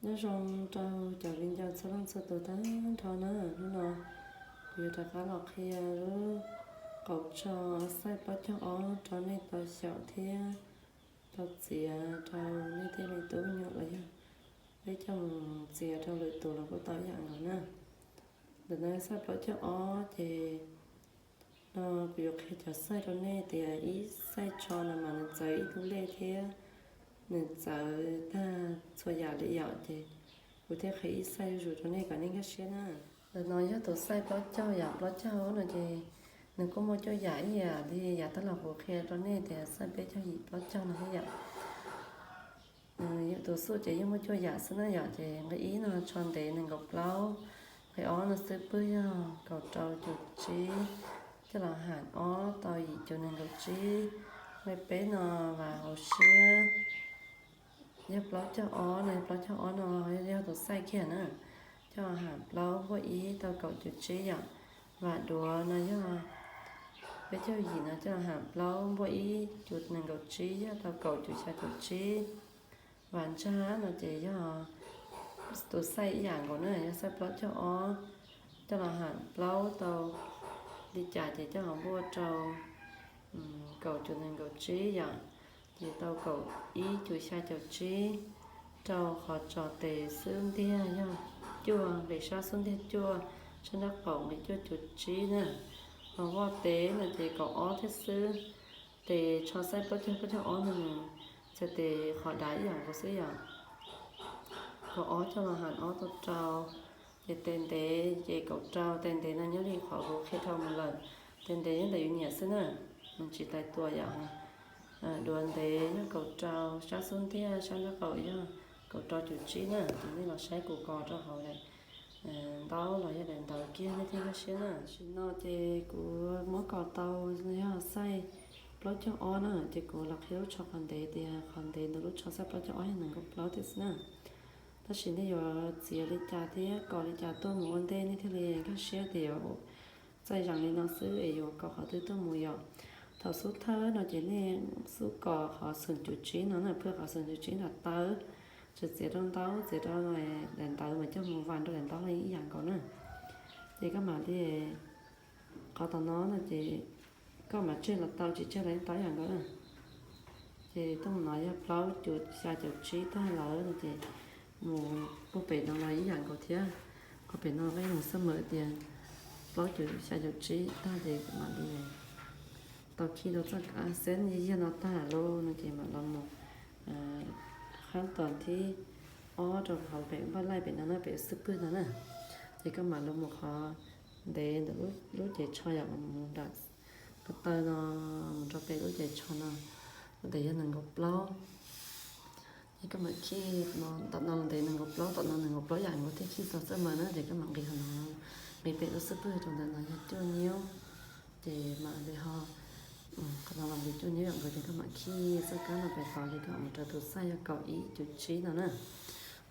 Nyob zoo rau cov viv ncaus txhua leej txhua tus tag nrho na, hnub no kuv yuav rov qab los qhia lub qauv tso xaij plaub caug ob rau nej tau xyaum thiab tau txiav rau nej tej me tub me nyuam los yog peb coj mus txiav rau lwm tus los kuj tau ib yam nkaus na. Ntawm no xaij plaub caug ob ces no kuv yuav qhia cov xaij rau nej tias ib xaij tsho no mas nws txawv ib lub lej thiab nws txawv tag txhua yam li yom, ces kuv thiaj qhia ib xaij zuj zus rau nej kom nej nkag siab na. Ntawm no yog tus xaij plaub caug yam plaub caug no ces nws kuj muaj cuaj yam ib yam li yav tag los kuv qhia rau nej tias xaij peb caug yim plaub caug no thiab yom. Tus xuj ces yeej muaj cuaj yam xwb na yom, ces nqe ib no tsho ntev nees nkaum plaub, nqe ob no xwb pwg yog kaum rau cum tsib, coj los ham ob tau yim cum nees nkaum tsib, nqe peb no vas hauv siab yog plaub caug ob no, plaub caug ob no yog tus xaij kiag na, coj los ham plaub npuaj ib tau kaum cum tsib yom, vas duav no yog peb caug yim no coj los ham plaub npuaj ib cum nees nkaum tsib yog tau kaum cum xya caum tsib. Vas ntsag no ces yog tus xaij ib yam nkaus na, yog xaij plaub caug ob, coj los ham plaub tau li cas ces coj los npuaj rau kaum cum nees nkaum tsib yom, ces tau kaum ib cum xya caum tsib, rau qhov tso tes xub ntiag yog cuaj, nqis sab xub ntiag cuaj, sab nraub qaum nqis cuaj cum tsib na. Ho voj tes no ces kaum ob thiab xwb, tes tsho xaij plaub caug plaub caug ob no nws txhais tes qhov dav ib yam nkaus xwb yom. Kaum ob coj los ham ob tau rau, ces tes ntev ces kaum rau, tes ntev no nyob li qhov kuv qhia dhau mus lawm, tes ntev nyob ntawm yus nyiam xwb na, nws tsis txhais tes yom. Duav ntev yog kaum rau, sab xub ntiag sab nraub qaum yog kaum rau cum tsib na, ces nej los saib kuv kos rau hauv daim ntaub los yog daim ntawv kiag nej thiaj nkag siab na. Tam sim no ces kuv muab kos tau yog xaij plaub caug ob na, ces kuv los qhia lub tsho qhov ntev tias qhov ntev ntawm lub tsho xaij plaub caug ob yog nees nkaum plaub thiab xwb na. Tab sis nej yuav txiav li cas thiab kos li cas tuaj mus ua ntej nej thiaj li nkag siab tias yuav txaij zees li no xwb es yuav kos qhov twg tuaj mus yom. Thaum xub thawj no ces nej xub kos qhov xoom cum tsib no na, pw qhov xoom cum tsib nram taw, tsis txiav rau ntaub, txiav rau daim ntawv mas coj mus vas rau daim ntaub los ib yam nkaus na. Ces koj mam li, qhov tom no no ces koj mam tseg los tau, tsis tseg los yeej tau ib yam nkaus na. Ces tuaj mus no yog plaub cum xya caum tsib tag lawm no ces mus puag pem no los ib yam nkaus thiab. Qhov pem no peb mus xab mawm tias plaub cum xya caum tsib tag ces mam li tau khi rau txoj kav xeb yig yag no tag lawm no ces mam los mus qhab tos thib ob rau hauv pem npaj laij pem no na, pem xwb pwg no na. Ces koj mam los mus qhov ntev ntawm lub cev tsho yom, mus nram qhov taw no mus rau pem lub cev tsho no, ntev yog nees nkaum plaub. Ces koj mam khi tom no ntev nees nkaum plaub, tom no nees nkaum plaub yam nkaus thiab khi txog xab mawm na, ces koj mam nqis qhov no, nqis pem lub xub pwg rau ntawm no yog cuaj niub. Ces mam li ho qhov no los nqis cuaj niub yam nkaus ces koj mam khi txoj kab no pem tod ces koj mam mus rau tus xaij yog kaum ib cum tsib no na.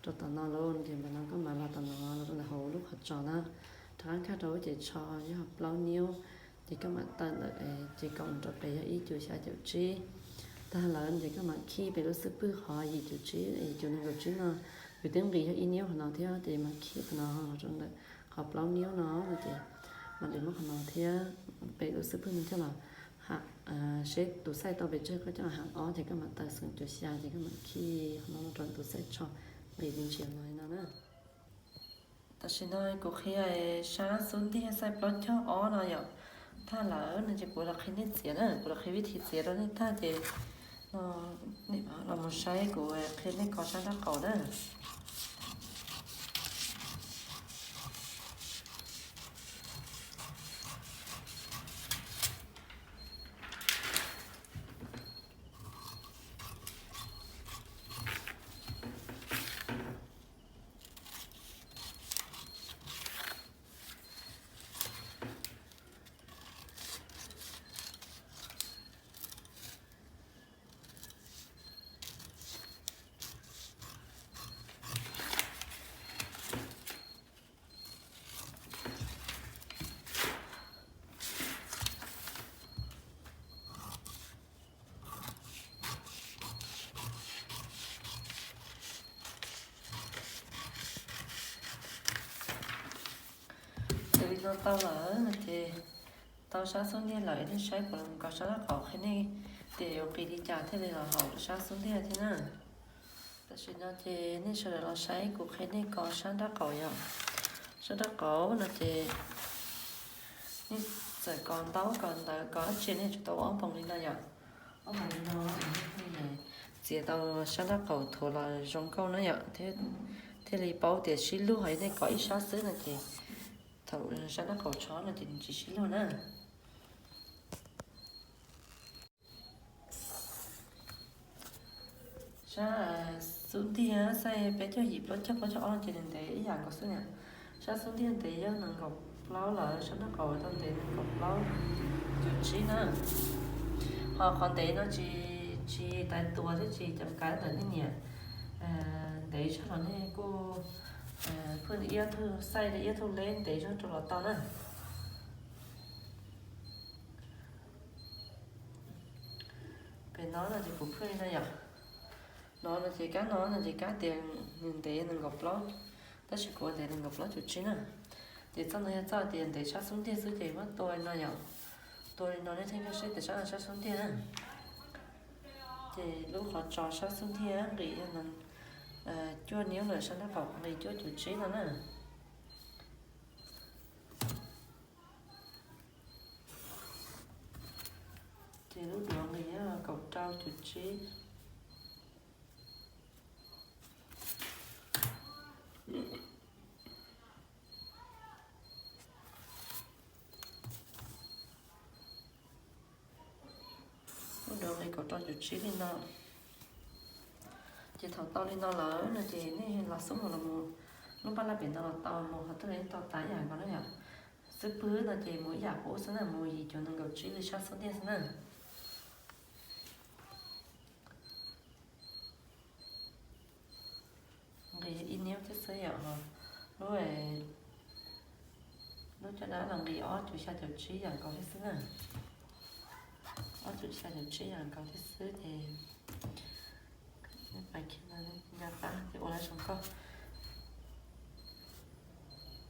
Rau tom no lawm ces mam no koj mam los tom no los rau ntawm hauv lub qhov tsos na, rov qab nkag rau lub cev tsho yog plaub niub, ces koj mam tawm ntawm ces kaum mus rau pem yog ib cum xya caum tsib. Tag lawm ces koj mam khi pem lub xub pwg qhov yim cum tsib, yim cum nees nkaum tsib no, yus twb nqis yog ib niub qhov no thiab ces mam khi qhov no los rau ntawm qhov plaub niub no no ces mam li muab qhov no thiab pem lub xub pwg no coj los ham, seb tus xaij tau pes tsawg koj coj los ham ob ces koj mam tawm xoom cum xya ces koj mam khi qhov no rau tus xaij tsho nqis me ntsis no li no na. Tam sim no kuv qhia sab xub ntiag xaij plaub caug ob no yom, tag lawm no ces kuv los qhia nej txiav na, kuv los qhia vib thi txiav rau nej tag ces no los mus saib kuv qhia nej kos sab nraub qaum na. No tau lawm no ces tau sab xub ntiag lawm, nej saib kuv los kos sab nraub qaum qhia nej tias yuav qis li cas thiaj li los haum sab xub ntiag thiab na. Tam sim no ces nej sawv daws los saib kuv qhia nej kos sab nraub qaum yom. Sab nraub qaum no ces nej txawm kos ntaub kos ntawv kos dab tsi nej tsuas tau ua ob npoos li no yom. Ob npoos li no thiaj li txiav tau sab nraub qaum thuav los zoo nkauj na yom, thiaj li paub tias sib luag. Yog nej kos ib sab xwb no ces thaum sab nraub qaum tsho no ces nws tsis sib luag na. Sab xub ntiag xaij peb caug yim plaub caug plaub caug ob ces nws ntev ib yam nkaus xwb na. Sab xub ntiag ntev yog nees nkaum plaub lawm, sab nraub qaum tau ntev nees nkaum plaub cuv tsib na. Ho qhov ntev no tsis, tsis tais tuas thiab tsis cam kav ntawm nej niam ntev zog los nej kuj phwj ib ob tug xaij ib ob tug leb ntev zog rau los tau na. Pem no no ces kuv phwj li no yom. No no ces kab no no ces kab tias nws ntev nees nkaum plaub, tab sis kuv ntev nees nkaum plaub cuv tsib na. Ces txoj no yog txoj tias ntev sab xub ntiag xwb ces muab tua li no yom. Tua li no nej thiaj nkag siab tias sab no sab xub ntiag na. Ces lub qhov tso sab xub ntiag nqis yog nees cuaj niub lawm, sab nraub qaum nqis cuaj cuv tsib no na. Ces lub duav nqis yog kaum rau cuv tsib. Lub duav nqis kaum rau cuv tsib li no. Ces thaum tau li no lawm no ces nej los xub mus los mus, lub npaj laj pem no los tau mus, qhov twg los yeej tau tas ib yam nkaus na yom. Xub pwg no ces mus ib yam qub xwb na, mus yim cuv nees nkaum tsib li sab xub ntiag xwb na. Nqis ib niub thiab xwb yom. Lub, lub caj dab los nqis ob cuv xya caum tsib yam nkaus thiab xwb na. Ob cuv xya caum tsib yam nkaus thiab xwb ces, ces ua lawm zoo nkauj.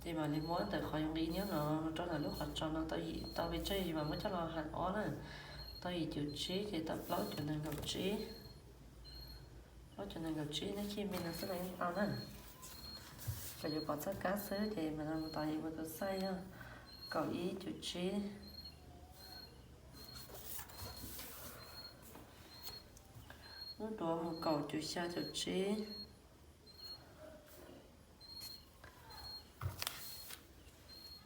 Ces mam li muab ntawm qhov yuav nqis niub no rau ntawm lub qhov tso no tau yim, tau pes tsawg yus mam muab coj los hais ob na. Tau yim cuv tsib ces tau plaub cuv nees nkaum tsib. Plaub cuv nees nkaum tsib, nej khij me no xwb los yeej tau na. Kom yuav pom txoj kab xwb ces mam li mus tos yus tus xaij yog kaum ib cuv tsib. Lub duav mus kaum cuv xya caum tsib.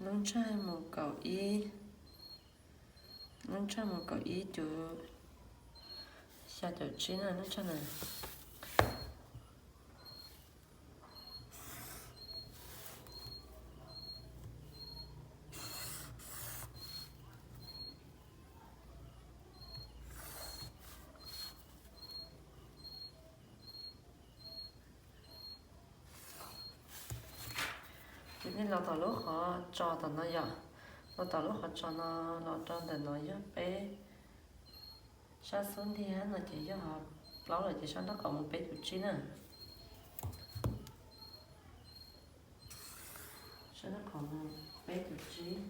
Lub ntsag mus kaum ib, lub ntsag mus kaum ib cuv xya caum tsib na, lub ntsag na. Ces nej los tom lub qhov tso tom no yom, los tom lub qhov tso no los rau ntawm no yog peb, sab xub ntiag no ces yog plaub lawm ces sab nraub qaum mus peb cuv tsib na. Sab nraub qaum mus peb cuv tsib.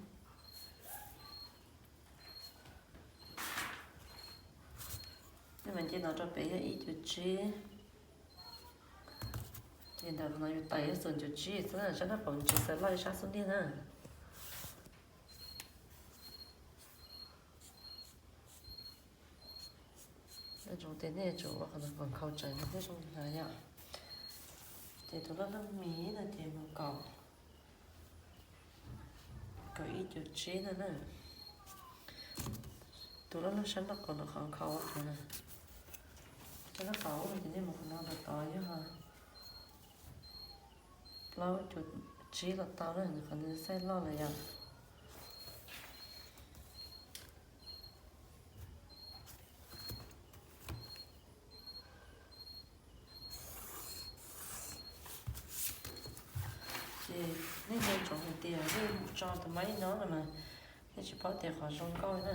Nej mam nce no rau pem yog ib cuv tsib. Ces ntawm qhov no yus tais yog xoom cuv tsib xwb na, sab nraub qaum tsis txawj loj li sab xub ntiag na. Zoo tias nej yuav tsum ua qhov no kom nkhaus tsawv nws thiaj zoo hnav yom. Ces tus loj loj mis no ces mus kaum, kaum ib cuv tsib no na. Tus loj loj sab nraub qaum no qhov nkhaus, sab nraub qaum ces nej mus qhov no los tod yog plaub cuv tsib los tau na, qhov no xaij loj lawm yom. Ces nej nco ntsoov hais tias nej tso tus maib no los mas nej tsis paub tias qhov zoo nkauj na.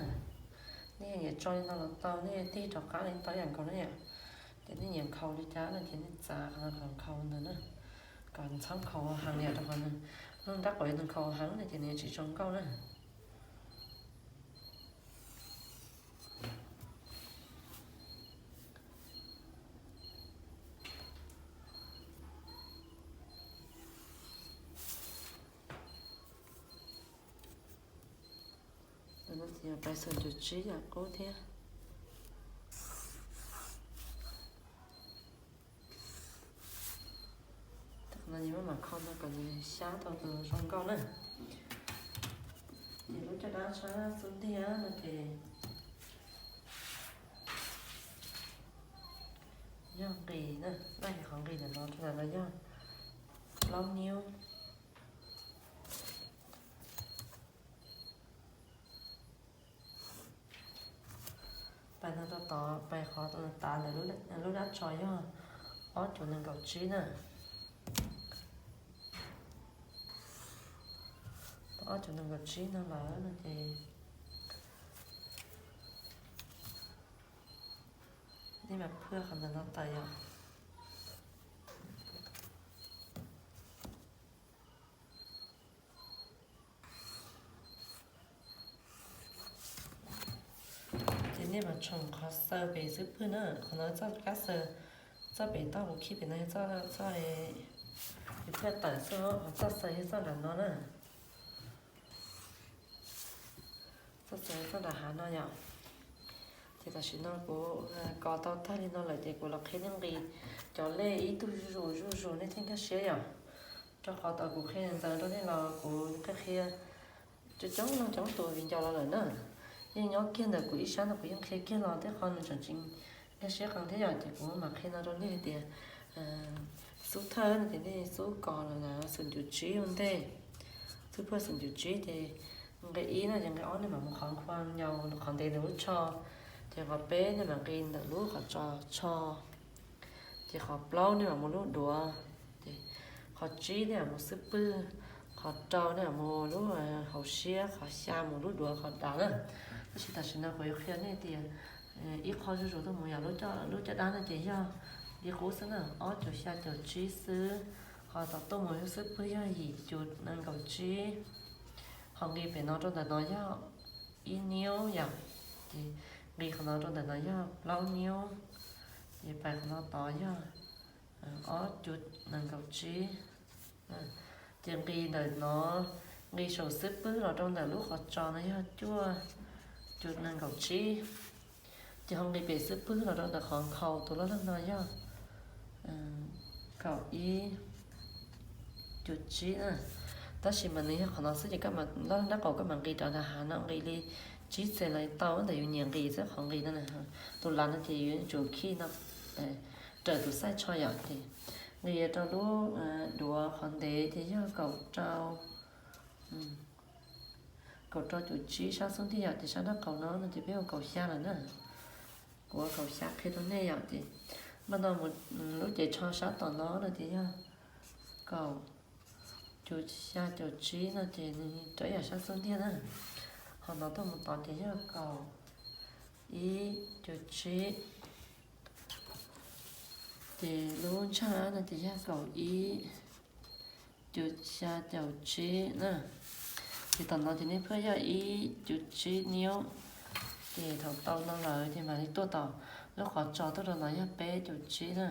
Nej yuav tso li no los tau, nej tig rov qab li tau yam nkaus na yom. Ces nej nyiam nkhaus li cas no ces nej txav qhov no kom nkhaus ntawd na, kom txhob nkhaus heev li rau qhov nws Nrab qaum yog nws khaus heev no ces nws tsis zoo nkauj na. Pais xum cuv tsib yam qub thiab. Qhov no yus maj mam kho no kom nws xyab tau tus zoo nkauj na. Ces lub caj dab sab xub ntiag no ces yog nqis na, dab qhov nqis ntawm no rau ntawm no yog plaub niub. Pais no rau tod, pais qhov tav ntawm lub dab tso yog ob cuv nees nkaum tsib na. Tau ob cuv nees nkaum tsib no lawm no ces nej mam phwj qhov ntawm no tawm yom. Ces nej mam tshoom qhov xaws pem xub pwg na, qhov no txoj kab xaws, txoj pem toj kuv khij pem no yog txoj, txoj, yus phwj tawm xwb, qhov txoj xaws yog txoj nram no na. Txoj xaws txoj nram hav no yom. Ces tam sim no kuv kos tau tag li no lawm ces kuv los qhia nej nqis cov lej ib tug zuj zus zuj zus nej thiaj nkag siab yom. Rau qhov tau kuv qhia ntawd rau nej los kuv qhia qhia coob coob leej coob tus viv ncaus los lawm na. Yeej nyob kiag ntawm kuv ib sab no kuv yeej qhia kiag los tej qho nws tseem tsis nkag siab qees thiab yom, ces kuv mam qhia no rau nej hais tias xub thawj no ces nej xub kos los xum cuv tsib ua ntej. Xub pwg xum cuv tsib ces nqe ib no ces nqe ob nej mam mus qhov nkhua nyaus qhov ntev ntawm lub tsho, ces qhov peb nej mam nqis ntawm lub qhov tso tsho, ces qhov plaub nej mam mus lub duav, qhov tsib nej mam mus xub pwg, qhov rau nej mam mus lub hauv siab, qhov xya mus lub duav qhov dav na. Tab sis tam sim no kuv yuav qhia nej tias ib qho zuj zus tuaj mus yog lub caj dab no ces yog li qub xwb na, ob cuv xya caum tsib xwb. Qhov tom tuaj mus lub xub pwg yog yim cuv nees nkaum tsib. Qhov nqis pem no rau ntawm no yog ib niub yom, ces nqis qhov no rau ntawm no yog plaub niub, ces pais qhov no tod yog ob cuv nees nkaum tsib. Ces nqis ntawm no, nqis saum xub pwg los rau ntawm lub qhov tso no yog cuaj cuv nees nkaum tsib. Ces ho nqis pem xub pwg los rau ntawm qhov nkhaus tus loj loj no yog kaum ib cuv tsib na. Tab sis mas nws yog qhov no xwb ces koj mam loj nrab qaum koj mam nqis rov nram hav no nqis li tsib txhees los tau ntawm yus nyiam nqis xwb qhov nqis no. Tus lav no ces yuav tsum khij no raws tus xaij tsho yom, ces nqis rau lub duav qhov ntev ces yog kaum rau, kaum rau cuv tsib sab xub ntiag yom, ces sab nrab qaum no no ces peb ua kaum xya lawm na. Kuv ua kaum xya qhia rau nej yom, ces npaj no mus lub cev tsho sab tom no no ces yog kaum cuv xya caum tsib no ces nws rau ib yam sab xub ntiag na. Ho no tuaj mus tod ces yog kaum ib cuv tsib. Ces lub ntsaj no ces yog kaum ib cuv xya caum tsib na. Ces tom no ces nej phwj yog ib cuv tsib niub. Ces thaum tau no lawm ces mam li tuaj tom lub qhov tso tuaj rau no yog peb cuv tsib na.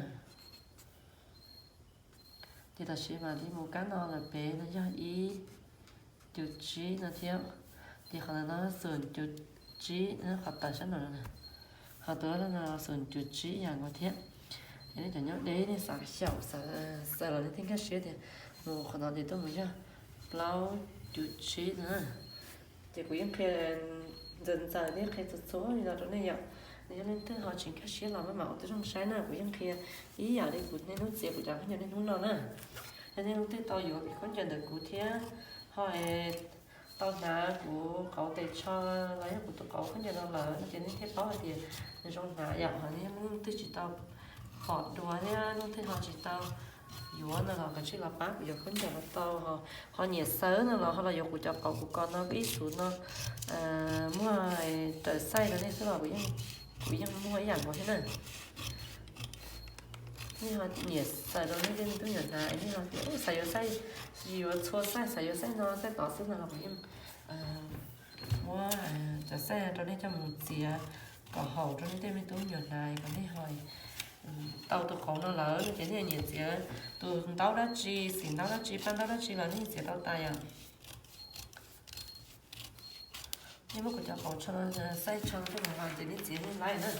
Ces tam sim mam li mus kab no lawm pem no yog ib cuv tsib no thiab. Ces qhov ntawm no xum cuv tsib, qhov tawm sab nraum no, qhov tus no xum cuv tsib yam nkaus thiab. Ces nej cov nyob deb nej xav xyaum xav xaws los nej thiaj nkag siab tias mus qhov no ces tuaj mus yog plaub cuv tsib no. Ces kuv yeej qhia ntxaws ntxaws thiab qhia txhua txhua li no rau nej yom. Yog leej twg ho tsis nkag siab los maj mam ua tib zoo saib na, kuv yeej qhia ib yam li kuv niaj hnub txiav kuv cov khaub ncaws niaj hnub no na. Yog nej leej twg tau yuav khaub ncaws ntawm kuv thiab ho tau hnav kuv qauv tes tsho los yog kuv tus qauv khaub ncaws no lawm no ces nej thiaj paub hais tias nws zoo hnav yom. Ho yog leej twg tsis tau pom dua thiab leej twg ho tsis tau yuav no los kav tsij los pab kuv yuav khaub ncaws los tau. Ho nyiam xaws no los ho los yuav kuv cov qauv kuv kos no ib xuv no muaj raws xaij rau nej xwb los kuv yeej muaj ib yam nkaus thiab na. Nej ho nyiam xaws rau nej tej me tub nyuam hnav, nej ho tias xaws yuav xaij Tsis yuav txhua xaij, xav yuav xaij no xaij tod xwb no los kuv yeej muab cov xaij rau nej coj mus txiav kom haum rau nej tej me tub me nyuam hnav kom nej ho tau tus qauv no lawm no ces nej nyiam txiav tus ntaub dab tsi, xim ntaub dab tsi, paj ntaub dab tsi los nej txiav tau tas yom. Nej muab kuv cov qauv tsho, xaij tsho tej mus vas ces nej txiav nej laib na.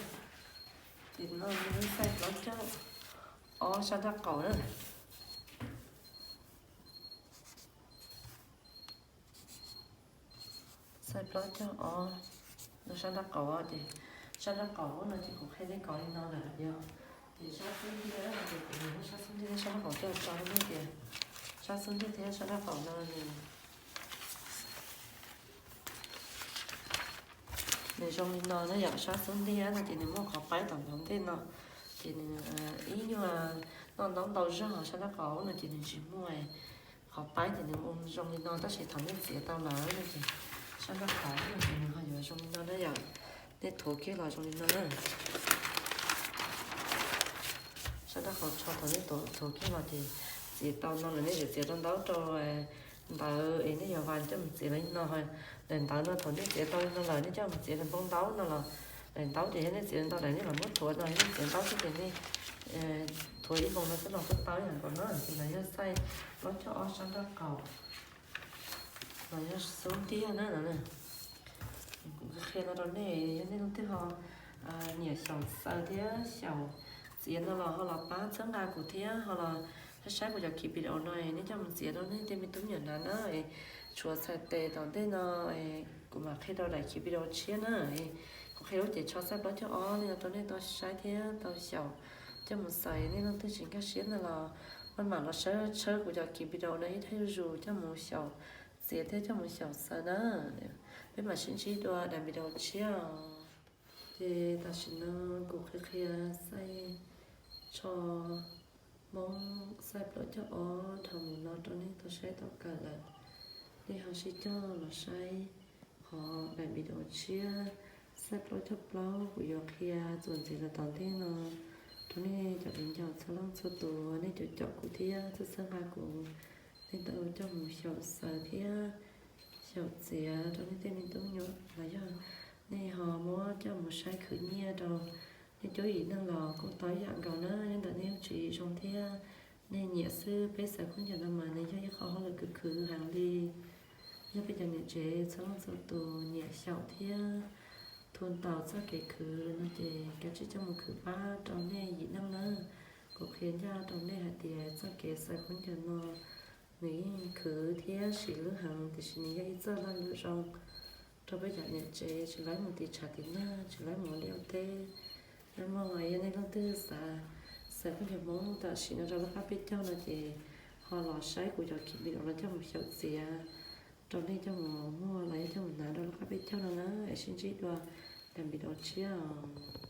Ces no xaij plaub caug ob sab nrab qaum na. Xaij plaub caug ob no sab nrab qaum ces, sab nrab qaum no ces kuv qhia nej kov li no lawm yog. Ces sab xub ntiag no ces kuv muab sab xub ntiag thiab sab nrab qaum coj tso nej tias, sab xub ntiag thiab sab nrab qaum no nws nws zoo li no na yom. Sab xub ntiag no ces nws muaj qhov paib tom ntav ntej no, ces nws ib nyuag noj ntaub ntau zog, sab nrab qaum no ces nws tsis muaj qhov paib, ces nws zoo li no. Tab sis thaum nej txiav tau lawm no ces sab nrab qaum no ces nws ho yuav zoo li no na yom. Nej thuav kiag los zoo li no na. Sab nrab qaum tsho thaum nej thuav kiag los ces txiav tau no lawm nej tseem txiav rau ntaub rau ntawd es nej yuav vas coj mus txiav li no. Daim ntawv no thaum nej txiav tau li no lawm nej coj mus txiav rau npoo ntaub no los, daim ntaub ces yog nej txiav ntau daim nej los muab thuav no, yog nej txiav ntaub xwb ces nej thuav ib npoo no xwb los kuj tau ib yam nkaus na. Ces no yog xaij plaub caug ob sab nrab qaum, no yog xub ntiag na no. Kuv qhia no rau nej, yog nej leej twg ho nyiam xyaum xaws thiab xyaum txiav no los ho los pab txhawb nqa kuv thiab ho los saib saib kuv cov khiv video no nej coj mus txiav rau nej tej me tub me nyuam hnav na. Tshuav txhais tes tom ntej no kuv mam qhia rau daim khiv video tshiab na. Kuv qhia lub cev tsho xaij plaub caug ob li no rau nej tau saib thiab tau xyaum coj mus xaws. Nej leej twg tsis nkag siab ntawd los maj mam los saib tshawb kuv cov khiv video no ib thaj zuj zus coj mus xyaum txiav thiab coj mus xyaum xaws na. Peb mam sib ntsib dua daim video tshiab os. Ces tam sim no kuv qhia qhia xaij tsho Hmoob xaij plaub caug ob dhau mus no rau nej tau saib tau kawm lawm. Nej ho sib coj los saib qhov daim video tshiab xaij plaub caug plaub kuv yuav qhia txuas ntxiv los tom ntej no rau nej cov viv ncaus txhua leej txhua tus, nej cov caum kuv thiab txhawb txhawb nqa kuv, nej tau coj mus xyaum xaws thiab xyaum txiav rau nej tej me tub me nyuam los yog nej ho muab coj mus saib khwv nyiaj rau nej cuab yim neej los kuj tau ib yam nkaus na. Nyob ntawm nej lub tswv yim zoo thiab nej nyiam xwb. Peb xaws khaub ncaws no mas nws yog ib qho hauj lwm khwv khwv heev li. Yog peb cov niam tsev txhua leej txhua tus nyiam xyaum thiab thu ntau txoj kev khwv no ces kav tsij coj mus khwv pab rau nej yim neej na. Kuv qhia ncaj rau nej hais tias txoj kev xaws khaub ncaws no nws yeej khwv thiab siv lub heev, tiam sis nws yog ib txoj hauj lwm zoo rau peb cov niam tsev tsis laib mus tiv tshav tiv nag, tsis laib mus ua liaj ua teb. Nyob muaj yog nej leej twg xav xaws khaub ncaws Hmoob tam sim no rau lub qab peb caug no ces ho los saib kuv cov khiv video no coj mus xyaum txiav rau nej coj mus muag los yog coj mus hnav rau lub qab peb caug no na. Es sib ntsib dua daim video tshiab os.